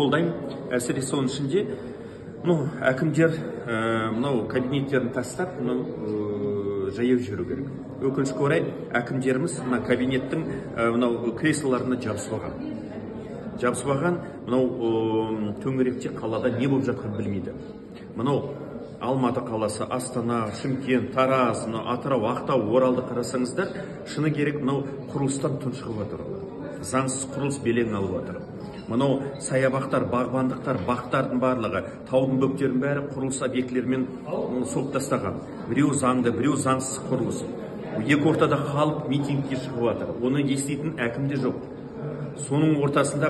Қолдаймын. Әсіресе соның ішінде мынау әкімдер мынау кабинеттерін тастап, мынау жаяу жүру керек. Өкінішке орай, әкімдеріміз мына кабинеттің мынау креслоларына жабысып алған. Жабысып алған, мынау төңіректе, қалада не болып жатқанын білмейді. Мынау Алматы қаласы, Астана, Шымкент, Тараз, мынау Атырау, Ақтау, Оралды қарасаңыздар, шыны керек, мынау құрылыстан тұншығып жатыр. Заңсыз құрылыс белең алып жатыр. Мынау саябақтар, бағбандықтар, бақтардың барлығы, таудың бөктерінің бәрі құрылыс объектілерімен соғып тастаған. Біреу заңды, біреу заңсыз құрылыс. Екі ортада халық митингке шығып жатыр. Оны еститін әкім де жоқ. Соның ортасында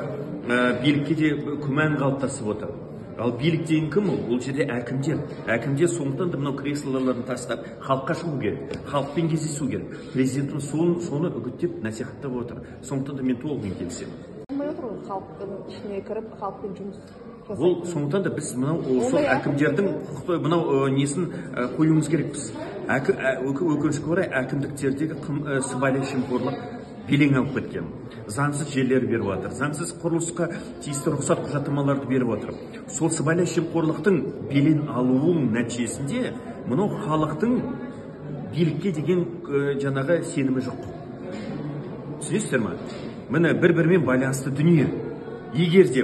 билікке де күмән қалыптасып отыр. Ал билік деген кім ол? Ол жерде әкімдер. Әкімдер сондықтан да мынау креслоларын тастап, халыққа шығу керек, халықпен кездесу керек. Президентіміз соны үгіттеп, насихаттап отыр. Сондықтан да мен толығымен келісемін. Болмай отыр ғой, халықтың ішіне кіріп, халықпен жұмыс Ол сондықтан да біз мынау сол әкімдердің құқықты мынау несін қоюымыз керекпіз. Өкінішке орай, әкімдіктердегі сыбайлас жемқорлық белең алып кеткен. Заңсыз жерлер беріп жатыр, заңсыз құрылысқа тиісті рұқсат құжаттамаларды беріп отыр. Сол сыбайлас жемқорлықтың белең алуының нәтижесінде мынау халықтың билікке деген жаңағы сенімі жоқ. Түсінесіздер ма? Міне, бір-бірімен байланысты дүние. Егер де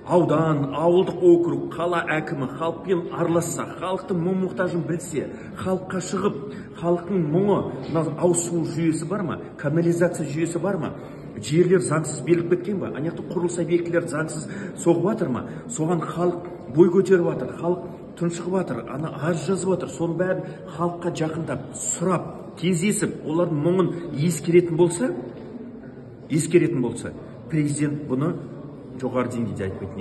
аудан, ауылдық округ, қала әкімі халықпен араласса, халықтың мұң мұқтажын білсе, халыққа шығып, халықтың мұңы, мына ауыз су жүйесі бар ма, канализация жүйесі бар ма, жерлер заңсыз беріліп кеткен ба, ана жақта құрылыс объектілері заңсыз соғып жатыр ма, соған халық бой көтеріп жатыр, халық тұншығып жатыр, ана арыз жазып жатыр, соның бәрін халыққа жақындап, сұрап, кездесіп, олардың мұңын ескеретін болса, президент бұны жоғары деңгейде айтпайтын.